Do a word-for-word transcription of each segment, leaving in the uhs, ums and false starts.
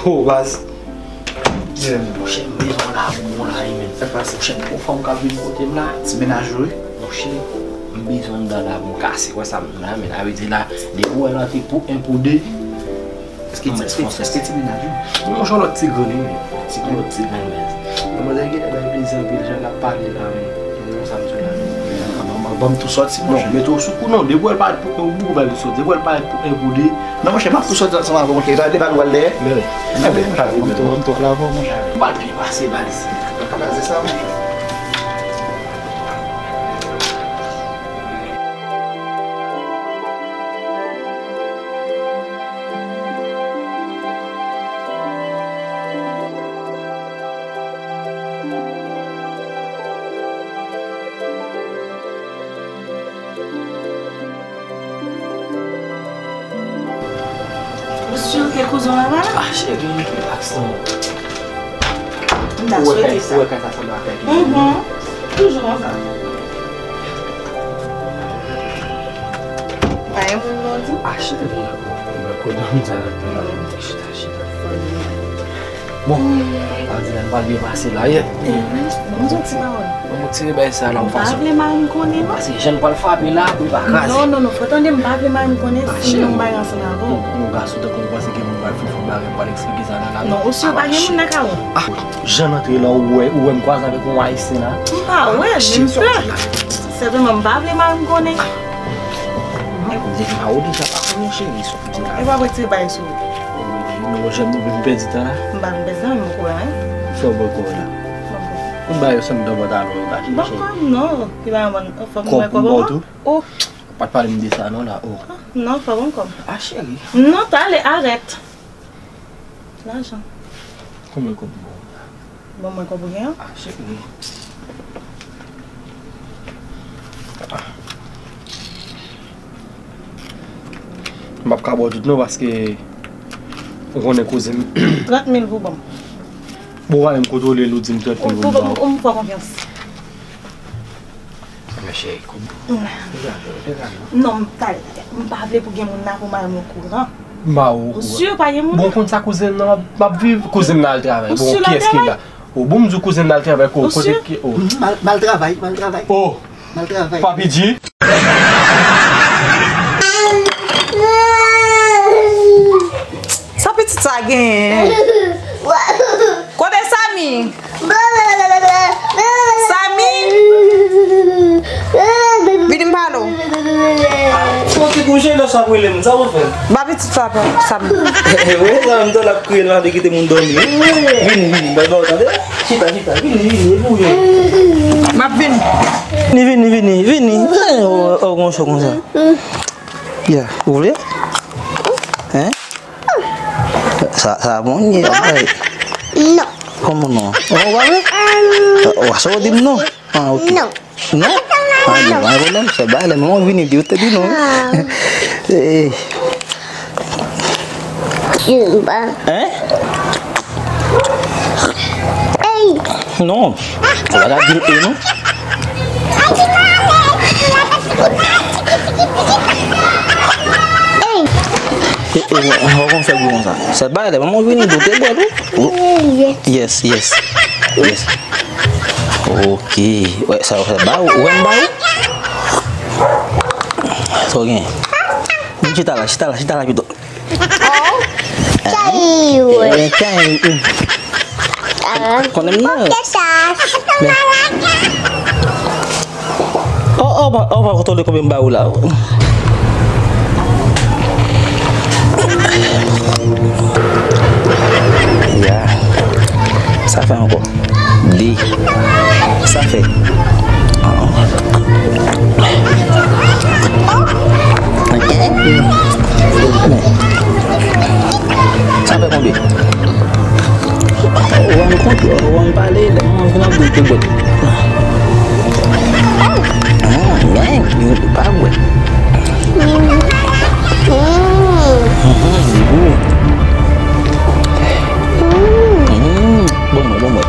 Ho, baz. Monchè, m bezwen w la pou bon la, wi, men. Sa k pase? Monchè, m gon fanm k ap vin kote m la. Ti mennaj ou, wi. Monchè, m bezwen w nan la pou m kase. Wè sa m di w la, men. Sa vle di la, depi w wè l antre pou en, pou de, Èske ti, èske, èske ti mennaj ou? Non, monchè, yon lòt ti grenn, wi, men. Ti, yon lòt ti grenn, men. Manmzèl genlè bay plezi anpil, jan l ap pale la, men. Konsa m di w la, men. Ban m, ban m tou sòti, monchè. Non, mete w sou kou, non. Depi w wè l parèt pou en, ou poko bay tou sòti. Depi w wè l parèt pou en, pou de. Non, monchè, m ap tou sòti ansanm avè w, monchè. Gade, pa nou al dèyè. Men, men, men, ban m tou, ban m tou la, monchè. M pral byen pase, baz. Kraze sa, monchè. Ou si ke kouzen w la pa la? Ah, cheri, rilaks non. M ta swete sa. Ou wè kay sa sanble ak kay ki. Mhm. Toujou konsa. Pa gen moun non di? Ah, cheri. Mwen kontan sa. Chita, chita. Bon, sa vle di la, m pral byen pase la, ye. Mhm. Bon, m di yon ti pawòl. Bon, m retire bagay sa la, yon fason. M pa vle mari m konnen, non. Paske jan n pral frape la, pou l pa kraze. Non, non, non, fò tande, m pa vle mari m konnen, sinon m pa gen ansanm avè w. Yon gason tankou m panse ke moun pral fin fè yon bagay, pral eksplike sa nan la. Non, ou si pa gen moun nan kay ou? Ah, jan n antre la, ou wè, ou wè m kwaze avèk yon Ayisyen la. M pa wè, men m pè. Senpleman, m pa vle mari m konnen. Mwen, m deja, ou deja pa konnen, cheri, sa w di la. E pa retire bagay sou ou. Non, jan m pèdi tan la. M pa vin pèdi tan, men m konnen. Fè w bò kò la. Bon, bon. Ou bay yo sanm nan pantalon yo, pa chèche. Bon, kòb non. Ki ba mwen, fò m wè kòb ou. Kòb m ba w tou? Oh. Pa t pale m de sa non la, oh. Ah, non, fò m kòb. Ah, cheri. Non, talè, arèt. Lajan. Konbyen kòb m ba w la? Ban mwen kòb ou gen an. Ah, cheri. Ah. M p ap ka ba w tout non, paske ou konnen kouzen m. Trant mil pou ban m. Bon, w pa menm kontwole l, ou di m trant mil pou m ba w. Ou m fè konfyans. Men cheri, kòb. Non, m pa, m pa vle pou gen moun la pou mari m okouran. M ba w okouran. Ou si pa gen moun? Bon, konn sa kouzen m nan m ap viv, kouzen m nan al travay. Bon, kiyès ki la? Oh, bon, m di w kouzen m nan al travay, ko, kote ki, oh. M al, m al travay, m al travay. Oh. M al travay. Papi G. Sa pitit sa genyen? Kote Sami? Sami? Vini m pale w. Ou te kouje lè sa ap rele m, sa w fè? Ba pitit sa, Sami. Wi, sa m t ap kriye l, pa vle kite moun dòmi. Vini, vini, bay ba w tande. Chita, chita, vini, vini, e pou vini. M ap vini. Vini, vini, vini, vini. Eh, oh, oh, konsa, konsa. Ya, ou vle? Hein? Sa, sa bon, ye, bay. Non. Kòman non? Oh, ou pa vle? Ou pa sa w di m non? Ah, ok. Non. Non? Ah, non, pa gen pwoblèm, se bay, lè manman vini, di ou te di non. Ah. Eh. Hein? Hey. Non. Ou pa ka di l e non. Hey. Eh, eh, on va konsa, konsa. Se bay, lè manman vini, di ou te bwè, wi. Yes, yes. Yes. Ok. Wè, sa, sa ba ou, ou wè m ba ou? Sa w gen? Vin chita la, chita la, chita la pito. Oh, chay, wè. Eh, chay, mm. Ah, konnen m nan. Kòkè sa. Men. Oh, oh, pa, oh, pa kontwole konbyen m ba ou la. Ya. Sa fè ankò. De. Sa fè. Ah. Sa fè konbyen? Ou rann kont, ou rann pale, lè manman vin ap di te bwè. Ah, men, li pa bwè. Mhm, li gou. Mhm, bon mwen, bon mwen.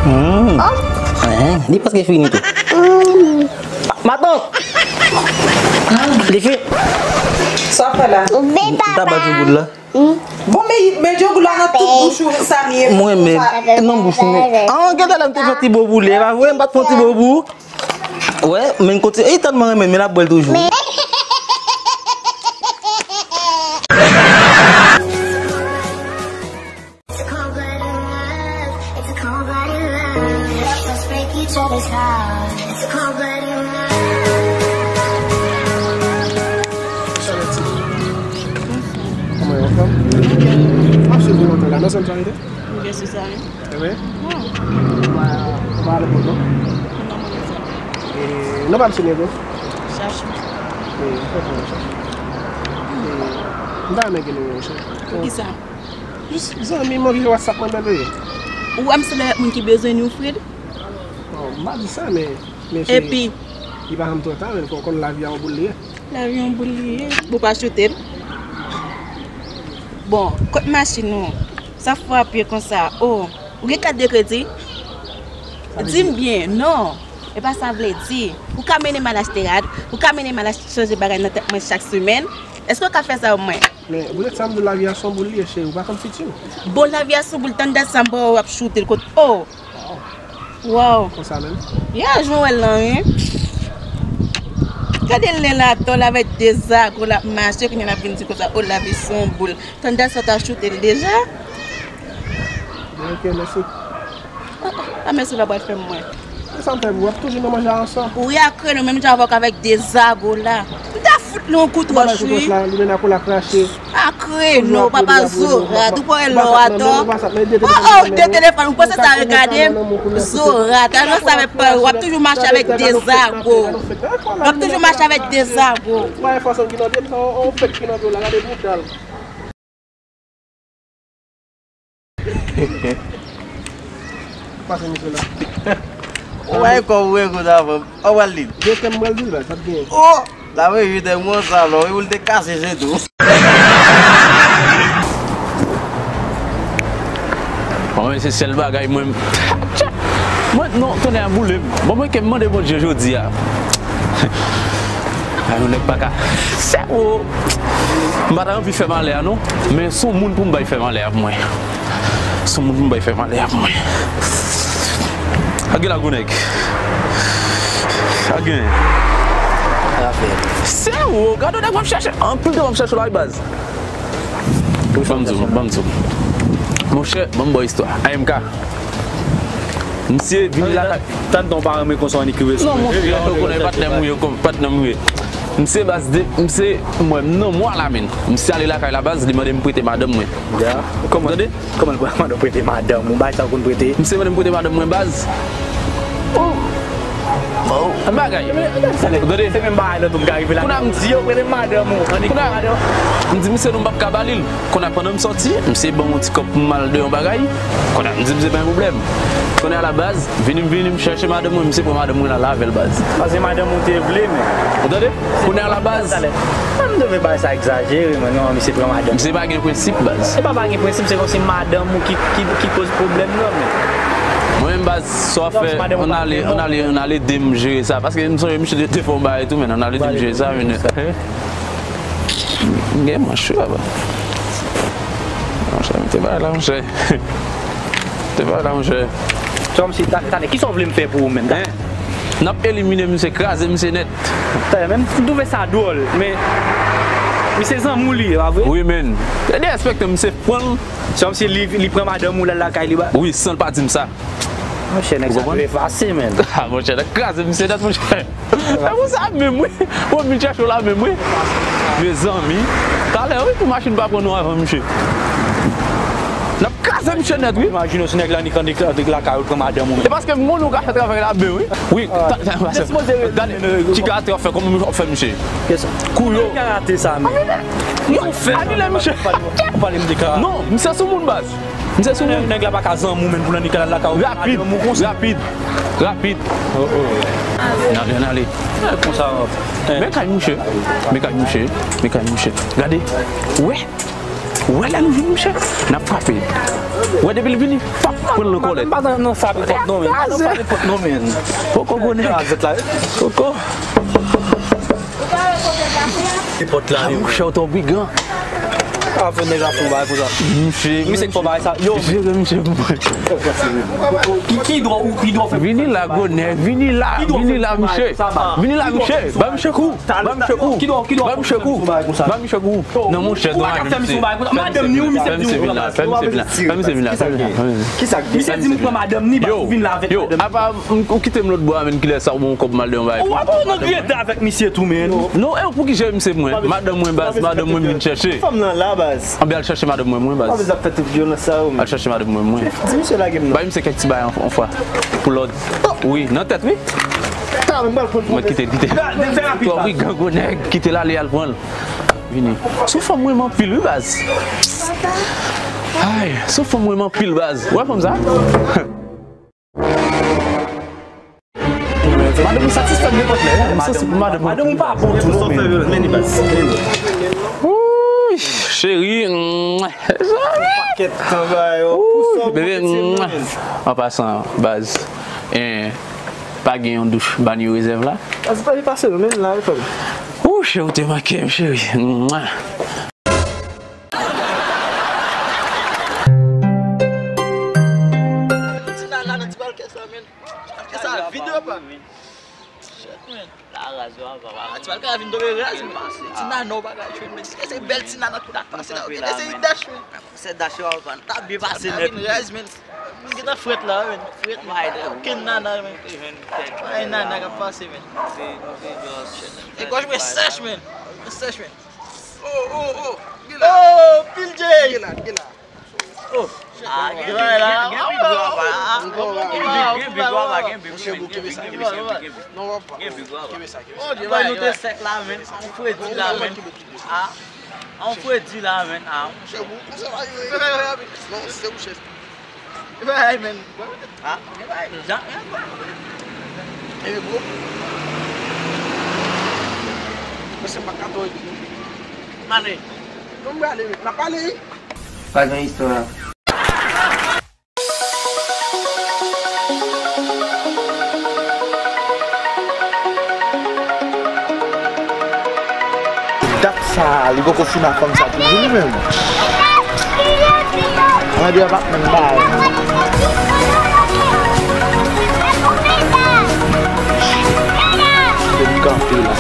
Mhm. Hein, li prèske fini tou. Matant! Li fini. Sa w fè la? M ta bat djogoul la. Bon, men, men djogoul la nan tout bouch ou, Samy. Mwen menm, nan bouch mwen. An, gade la, m te fè ti bo pou li, e pa vre, m pa t fè ti bo pou ou. Wè, men kote, e tèlman renmen, men l ap bwè l toujou. It's a cold-blooded love. It's a cold-blooded love. Let's break each other's heart. It's a cold-blooded love. Kòman w ye, fanm? M ap swiv ou lontan la. Nan zòn sa w rete? M gen sou sa, wi. E vre? Wi. Ou pa, ou pa ale pou non? Non, mwen gen sa. E, non pa m se Nego? Chache. E, m fè pou Chache. E, m ta renmen gen nimewo w, cheri. Poukisa? Jis zanmi, m anvi jwe WhatsApp mwen bèl vre. Ou wè m se lè moun ki bezwen nou, Fred? Bon, m pa di sa, men, men se, epi, li pa janm twò ta, men fò w konn lavi a yon boul li ye. Lavi yon boul li ye. Ou pa choute l? Bon, kot machin ou? Sa frape konsa. Oh, ou gen kat de kredi? Di m byen, non. E pa sa vle di. Ou ka mennen m al achte rad, ou ka mennen m al achte chanje bagay nan tèt mwen chak semèn. Èske w ka fè sa pou mwen? Men, poutèt sa m di w lavi a se yon boul li ye, cheri, ou pa konn fiti w. Bon, lavi a se yon boul, tann dat sa m pa wè w ap choute l kot, oh! Wow! Konsa menm? Ya, jan w wè l lan, wi. Gade l la atò, l avèk de zago, l ap mache, kounye a l ap vin di konsa, oh, lavi se yon boul. Tann dat sa w ta choute l deja. Bon, ok, mèsi. Ah, ah, ah, mèsi w pa pral fè m mwen. E sa m fè pou w? W ap toujou nan manje a ansanm. Wi, a kreno, menm jan avè w avèk de zago la. M ta fout li yon kout wòch, wi. Li mennen ak w la krache. A kreno, papa zorat, ou pa wè lè w atò. Oh, oh, de telefòn, ou panse sa regade m? Zorat, alò sa avè pa, w ap toujou mache avèk de zago. W ap toujou mache avèk de zago. Pase misye la. Ou wè kò ou wè kout avan. An pral li. Gen tèm mwen di l, baz, sa t gen. Oh! La vre, wi, tèm mwen sa, lò, wi, ou l te kase, se tou. Bon, men se sèl bagay, mwen. Mwen, non, tonnè a boule m. Bon, mwen ke m mande Bondye jodi a. Ay, yon nèg pa ka. Sè o. M pa ta anvi fè malè a, non. Men se yon moun pou m bay fè malè a pou mwen. Se yon moun pou m bay fè malè a pou mwen. A gen la gwo nèg. A gen. Sè o, gade yon nèg m ap chache. Anpil de m ap chache la, baz. Ban m di w, ban m di w. Monchè, ban m ba w istwa. A M K. Misye vini lakay. Tann ton pa renmen konsa annik rive sou mwen. Non, monchè, ou konnen patnè m ou ye, patnè m ou ye. Misye baz de, misye, mwen, m nan mwa la, men. Misye ale lakay la, baz, li mande m prete madanm mwen. Ya. Kòman? Tande? Kòman l pral mande w prete madanm ou? Bay sa w konn prete? Misye mande m prete madanm mwen, baz. Oh! Oh! An bagay. Tande? Se menm bagay la tou m ka rive la. Kounye a m di yo prete madanm ou. Annik madanm. M di misye non, m p ap ka ba li l. Kounye a pandan m sòti, misye ban m yon ti kòb pou m al de yon bagay. Kounye a m di misye pa gen pwoblèm. Kounye a la baz, vini m vini m chèche madanm mwen, misye pran madanm mwen la lave l baz. Paske madanm ou te vle, men. Ou tande? Kounye a la baz. Talè. Mwen m twouve bagay sa egzajere, men non, misye pran madanm. Misye pa gen prensip baz. Se pa pa gen prensip, se kòmsi madanm ou ki, ki, ki koz pwoblèm nan, men. Mwen menm baz, sa w ap fè, ann ale, ann ale, ann ale ede m jere sa. Paske m sonje misye te, te fè yon bagay tou, men ann ale ede m jere sa, men. M gen manch wi papa. Monchè, mete bagay la, monchè. Mete bagay la, monchè. Kòmsi, ta-, talè, kisa w vle m fè pou ou menm? Hein? N ap elimine misye, kraze misye nèt. Talè, men m twouve sa dwòl, men misye zanmi w li ye, pa vre? Wi, men. Derespekte misye pran l. Kòmsi li, li pran madanm ou l al lakay li ba. Wi, san l pa di m sa. Monchè, nèg sa dwe efase, men. Ah, monchè, nèg kraze misye nèt, monchè. E pou sa menm, wi. Bon, m vin chèche w la menm, wi. Mezanmi. Talè, wi, pou machin pa pran nou avan, misye. N ap kraze misye nèt, wi. Imajine w si nèg la annik, annik, annik lakay ou pran madanm ou. E paske m konnen w ka fè travay la byen, wi. Wi, ta, ta, ta, gade, ti karate w ap fè, kòman w ap fè misye? Kisa? Kou yo. Karate sa, men. Yo, anile misye. Ou pale m de karate. Non, misye sou moun baz. Misye sou moun. Nèg la pa ka zanmi w menm pou l annik al lakay ou. Rapid, rapid, rapid. Oh, oh. N ale, n ale. Konsa. Men kay mouche. Men kay mouche. Men kay mouche. Gade. Wè. Wè la nou jwenn mouche. N ap frape. Wè depi l vini. Pap, pran l nan kòlèt. Pa nan, nan frape pòt non, men. Nan frape pòt non, men. Koko gwo nèg. Koko. Nenpòt la, yo. Monchè, w twò brigan. A fè nèg ap fè yon bagay konsa. Misye, misye k fè bagay sa. Yo, jere misye pou mwen. Ki, ki dwa ou, ki dwa fè. Vini la, gwo nèg. Vini la, vini la, misye. Vini la, misye. Ba misye kou. Ba misye kou. Ba misye kou. Ba misye kou. Non, monchè, madanm ni ou misye di ou. Fè misye vin la. Fè misye vin la. Fè misye vin la. Misye di m pran madanm ni, ba ou vin la avèk madanm ni. Yo, apa ou kite m lòt bò a, menm kilè sa ou ban m kòb m al de yon bagay. Ou ap nan greda avèk misye tou, menm. Non, e pou ki jere misye mwen? Madanm mwen, baz, madanm mwen vin chèche. Fanm nan la, baz. Anben al chèche madanm mwen, mwen, baz. Al chèche madanm mwen, mwen. Di misye lage m non. Bay misye kèk ti bagay yon, yon fwa. Pou lòd. Wi, nan tèt, wi. Mwen kite l, kite l. Twò brigan, gwo nèg, kite l ale, al pran l. Vini. Sou fanm mwen, m anpil, wi, baz. Ay, sou fanm mwen, m anpil, baz. Ou wè fanm sa? Madanm ou satisfè m nenpòt lè, wi. M santi pou madanm ou. Madanm ou pa bon tou, non, men. Wouy, cheri. Pakèt tan ba yo. Wouy, bebe. An pasan, baz, en, pa gen yon douch banyo rezèv la? Baz, pa pase non, men la, fè m. Wouy, cheri, ou te manke m, cheri. Ti nana nan ti balkè sa, men. Balkè sa vid, papa. Shit, men. La raz yo ava. Ah, ti balkè a vin tonbe raz, men. Ti nana w bagay, men. Se bèl ti nana tou la pase la. Gade se dash, men. Se dash yo ava. Ta byen pase nèt. Vin raz, men. M gentan frèt la, men. Frèt, men. Okenn nana, men. Ay, nana k ap pase, men. E gòj mwen sèch, men. Mwen sèch, men. Oh, oh, oh. Gila. Oh, Pil J. Gila, gila. Oh. Ah, gen big, gen big, gen big, gen big, gen big, gen big. Monchè, bro, kenbe sa, kenbe sa, kenbe sa. Non, papa. Gen big, kenbe sa, kenbe sa. Bon, nou te sèk la, men. An fredi la, men. Ah. An fredi la, men. Ah. Monchè, bro, konsa va rive. Non, se bouchè. Bay, men. Ha? Jan, jan. E, bro. Mwen se pa kato. Mane. Non, mwen ale, men. N ap pale, wi. Pa gen istwa. Dat sa, li poko fin ak fanm sa toujou li menm. Mwen di ap ap menm bagay. Depi kanpe la.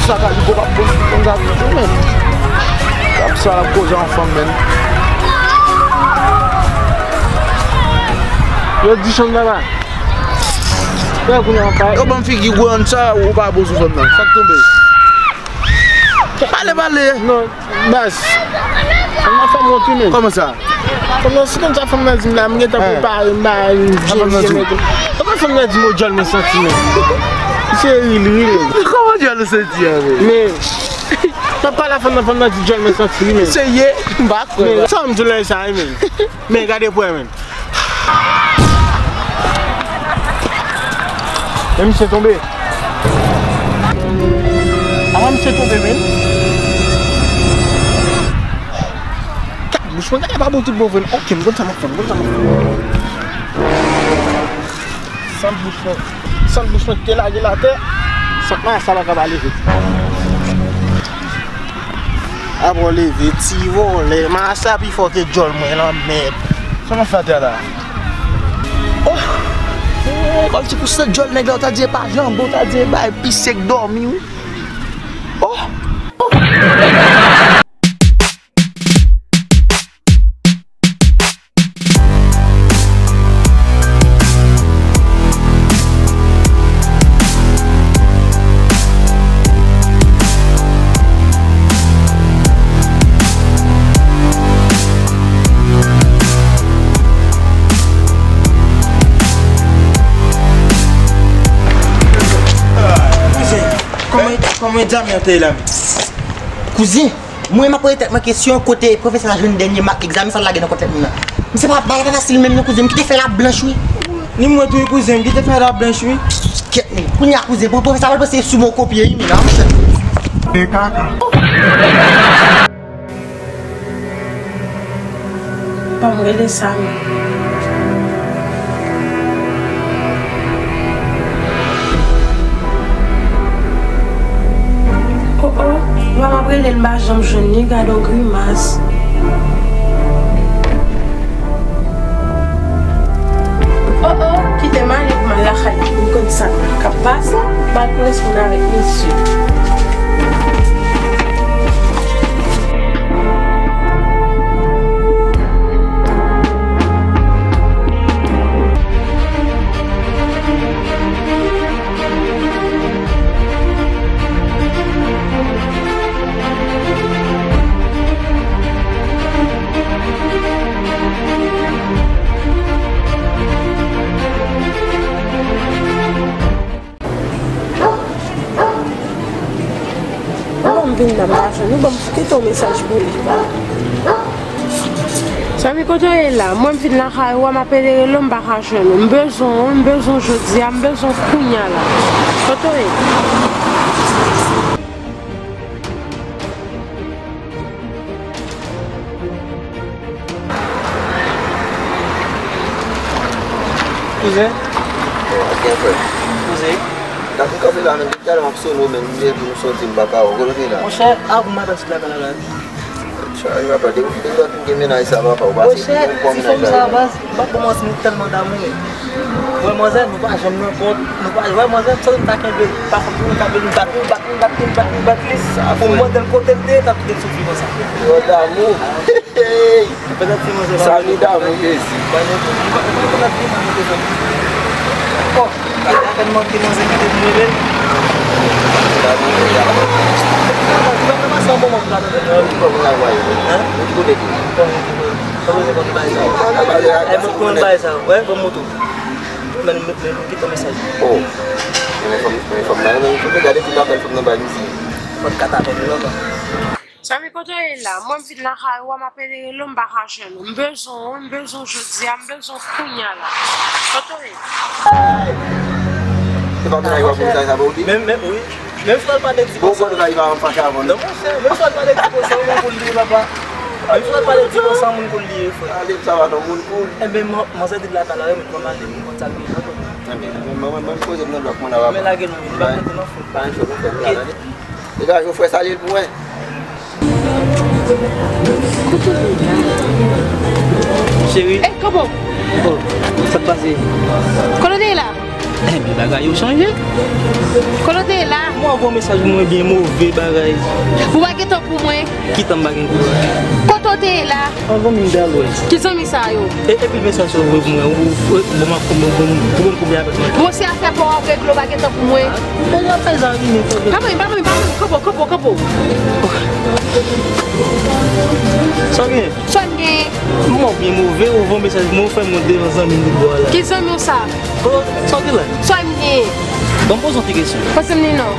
Sa ka li poko ap bon fanm sa toujou menm. Ap sa ap koze an fanm menm. Yo di chanm nan la. Yo ban m figi gwo an sa, ou pa bon sou fanm nan. Sa k tonbe? Pale, pale. Non, baz. Fanm nan fè m wont wi, men. Kòman sa? Fanm nan, si konn sa fanm nan di m la, m gentan prepare m, ba, m byen, byen mete. Kòman fanm nan di m o djòl mwen santi, men? Se ri, ri, ri. Kòman djòl ou santi a, men? Men, m ap pale a fanm nan, fanm nan di djòl mwen santi, men. Serye? M pa kwè. Men, sa m di w la, sa, men. Men gade pou wè, men. Men misye tonbe. Avan misye tonbe, men. Kat bouch mwen, gade pa bon tout bon vre. Ok, m konn sa m ap fè, m konn sa m ap fè. Sant bouch mwen, sant bouch mwen te lage l atè. Sant mwen sa pa ka ba leve. Apre w leve, ti vòlè, masa pi fò ke djòl mwen, lanmèd. Sa w ap fè atè a la? Oh! Oh, kòmsi pou se djòl nèg la, w ta di e pa janbe, w ta di e bay pise k dòmi, wi. Oh! Oh! Kouzen, kòman, kòman egzamen an te ye la menm? Kouzen, mwen m ap poze tèt mwen kesyon kote pwofesè a jwenn dènye mak egzamen sa l lage nan kò tèt moun nan. Misye pa, bagay pa fasil menm non kouzen, m kite fè l ap blanch wi. Ni mwen tou wi kouzen, m kite fè l ap blanch wi. Kèt men, kounye a kouzen, pwofesè a pral panse sou mwen w kopye wi men, a monchè. E kaka. Ban m rele Samy. M pa janm jwenn li, gade yon grimas. Oh, oh, kite m ale pou m al lakay li pou m konn sa k ap pase. M al koresponn avèk misye. Bon, m vin la, m pa jwenn ou. Ban m kite yon mesaj pou li. Zanmi, kote w ye la? Mwen, m vin lakay ou a, m ap rele rele w, m pa ka jwenn ou. M bezwen w, m bezwen w jodi a, m bezwen w kounye a la. Kote w ye? Kouzen? Byen, frè. Kouzen? Gade m kanpe la menm, depi talè m ap sone w menm, m leve pou m soti, m pa ka wè w. Kote w te la? Monchè, a pou m atann sou lakay la la. Chari papa, depi w fin dòmi gen mennaj sa papa, ou pase pou mennaj sa. Ti fanm sa baz, m pa kòmanse nou tèlman damou wi. Wè manzè, nou pa janm nan kont, nou pa wè manzè, m santi m ta kenbe l, pa fòk pou mwen kenbe l, m bat, m bat, m bat, m bat, m bat li. Pou m mande l kote l te ye, t ap kite l soufri konsa. Yo damou. Hey! Sa li damou Jezi. Bon, gouvenman ki manzè kite m rele l. Gouvenman se yon bon moun la tande. Hein? Bon, bon, bon, bon, bagay sa. Ay, mwen konn bagay sa. Wè, bon moto. Men, men, men, kite mesaj. Oh. Men fanm, men fanm nan, men fanm nan, gade tout apèl fanm nan bay misye. Mwen kata avèk li ankò. Zanmi, kote w ye la? Mwen, m vin lakay ou a, m ap rele rele w, m pa ka jwenn ou. M bezwen w, m bezwen w jodi a, m bezwen w kounye a la. Kote w ye? Se pa mennaj w ap mennaj sa pou li? Men, men, wi. Menm frè l pa de di konsa. Bon, bon, bagay pa fache avè nou. Non, monchè, menm frè l pa de di konsa, yon moun pou l li ye, papa. Menm frè l pa de di konsa, yon moun pou l li ye, frè. Ale, sa va, non, moun pou l. Enben, man, manzè di l la talè, men kòman li, m konn sa l gen nan. Enben, mwen, mwen, mwen, poze m nan blòk, mwen, la, papa. Men lage non, m pa konte nan fon. Pa yon chòk, frè, la, tande. Degaje w, frè, salye l pou mwen. Cheri. Ey, Kobo! Oh, sa k pase? Kote w te ye la? Enben, bagay yo chanje. Kote w te ye la? Mwen voye mesaj pou mwen byen move bagay. Ou pa gen tan pou mwen? Ki tan m pa gen pou ou? Kote w te ye la? An zanmi m te al wè. Ki zanmi sa yo? E, epi mesaj sa w voye pou mwen, ou, ou, ou, bon, m ap, bon, bon, bon, bon, konbyen apèl mwen? Bon, se afè pa w ap regle, w pa gen tan pou mwen. Bon, w ap fè sa wi, men fò. Pa mwen, pa mwen, pa mwen, kanpo, kanpo, kanpo. Sa w gen? Sa w gen? M ap byen move, ou voye mesaj pou mwen, ou fè m wont devan zanmi m tout bò a la. Ki zanmi w sa? Sa w gen la? Sa m gen? Ban m poze w ti kesyon. Poze m li non.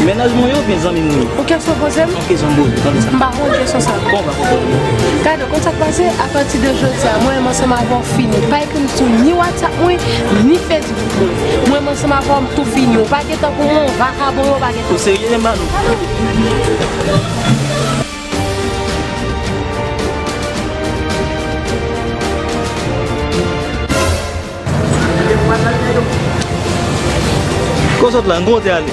Mennaj mwen ye oubyen zanmi m ou ye? Ou kesyon poze m? Yon kesyon m poze w, tande sa. M pa konn kesyon sa. Kòman w pa konprann? Gade, w konn sa k pase? Apati de jodi a, mwen menm ansanm avè w fini. Pa ekri m sou ni WhatsApp mwen, ni Facebook mwen. Mwen menm ansanm avè w, m tou fini. Ou pa gen tan pou mwen, w vakabon yo, w pa gen tan. Ou serye menm, Manou? Kote w sot la, kote w te ale?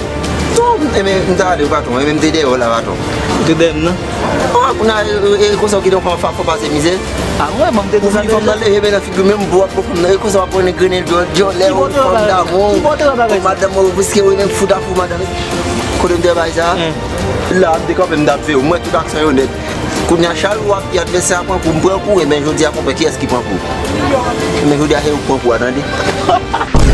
Non, e men, m te ale, patwon, e men m te dèyè w la, patwon. Ou te dèyè m nan? Ah, kounye a, e, e, konsa w kite yon fanm ap fè w pase mizè. A mwen, bon, m te di sa deja. Fanm nan leve men nan figi w, menm bò ap pran fanm nan, e konsa w ap pran grenn dyòl, dyòlè, fanm damou. Ki bò w te wè bagay sa? Madanm mwen, piske w menm fout ap fou madanm. Kote m te wè bagay sa? La, m te kanpe, m t ap veye w. M wè tout aksyon yo nèt. Kounye a, chak jou w ap di advèsè a pran kou, m pran kou, enben, jodi a, konpè, kiyès ki pran kou? Enben, jodi a, se ou k pran kou a, tande?